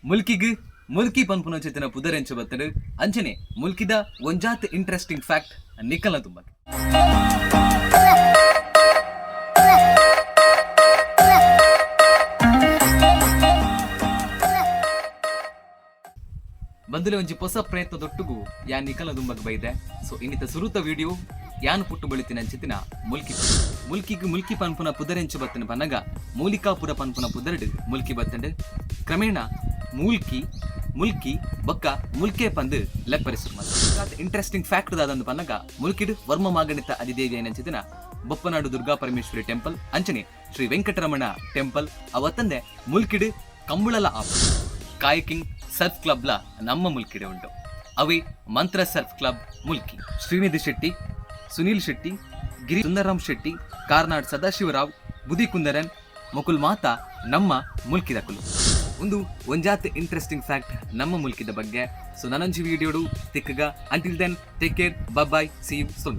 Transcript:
ಮುಲ್ಕಿಗ್ ಮುಲ್ಕಿ ಪನ್ಪುನ ಚಿತ್ತಿನ ಪುದರೆಂಚ ಬತ್ತುಂಡು ಅಂಚನೆ ಮುಲ್ಕಿದ ಒಂಜಾತ್ interesting fact ನಿಕಲ್ನ ತುಂಬಕ್ಕೆ. ಬಂದುಲೆ, ಒಂಜಿ ಪೊಸ ಪ್ರಯತ್ನ ದೊಟ್ಟುಗು ಯಾನ್ ನಿಕಲ್ನ ದುಂಬಗ್ ಬೈದೆ. ಸೊ ಇನ್ನಿತ ಸುರುತ ವಿಡಿಯೋ ಯಾನ್ ಪುಟ್ಟು ಬಳಿತಿನ ಅಂಚಿತ್ತಿನ ಮುಲ್ಕಿ. ಮುಲ್ಕಿಗ್ ಮುಲ್ಕಿ ಪನ್ಪುನ ಪುದರೆಂಚ ಬತ್ತನ ಪನ್ನಗ, ಮೂಲಿಕಾಪುರ ಪನ್ಪುನ ಪುದರ್ಡ್ ಮುಲ್ಕಿ ಬತ್ತಂಡ್. ಕ್ರಮೇಣ ಮೂಲ್ಕಿ, ಮುಲ್ಕಿ ಬೊಕ್ಕ ಮುಲ್ಕೆ ಪಂದ್ ಲೆಪ್ಪರೆ ಶುರು. ಇಂಟ್ರೆಸ್ಟಿಂಗ್ ಫ್ಯಾಕ್ಟ್ ದಾದಂದು ಪನ್ನಗ, ಮುಲ್ಕಿಡ್ ವರ್ಮ ಮಾಗಣಿತ ಅಧಿದೇವಿ ಅಂಚಿತ್ತಿನ ಬೊಪ್ಪನಾಡು ದುರ್ಗಾ ಪರಮೇಶ್ವರಿ ಟೆಂಪಲ್, ಅಂಚನೆ ಶ್ರೀ ವೆಂಕಟರಮಣ ಟೆಂಪಲ್. ಅವತ್ತಂದೆ ಮುಲ್ಕಿಡ್ ಕಂಬುಳಲ ಆಪ್, ಕಾಯಕಿಂಗ್, ಸರ್ಫ್ ಕ್ಲಬ್ಲ ನಮ್ಮ ಮುಲ್ಕಿಡೆ ಉಂಟು. ಅವೆ ಮಂತ್ರ ಸರ್ಫ್ ಕ್ಲಬ್ ಮುಲ್ಕಿ. ಶ್ರೀನಿಧಿ ಶೆಟ್ಟಿ, ಸುನೀಲ್ ಶೆಟ್ಟಿ, ಗಿರಿ ಸುಂದರರಾಮ್ ಶೆಟ್ಟಿ, ಕಾರ್ನಾಡ್ ಸದಾಶಿವರಾವ್, ಬುದಿ ಕುಂದರನ್ ಮುಕುಲ್ ಮಾತಾ ನಮ್ಮ ಮುಲ್ಕಿದಕುಲು. ಒಂದು ಒಂಜಾತ್ ಇಂಟ್ರೆಸ್ಟಿಂಗ್ ಫ್ಯಾಕ್ಟ್ ನಮ್ಮ ಮುಲ್ಕಿದ ಬಗ್ಗೆ. ಸೊ ನನೊಂಜಿ ವಿಡಿಯೋಡು ತಿಕ್ಕಗ. Until then, take care, bye, see you soon.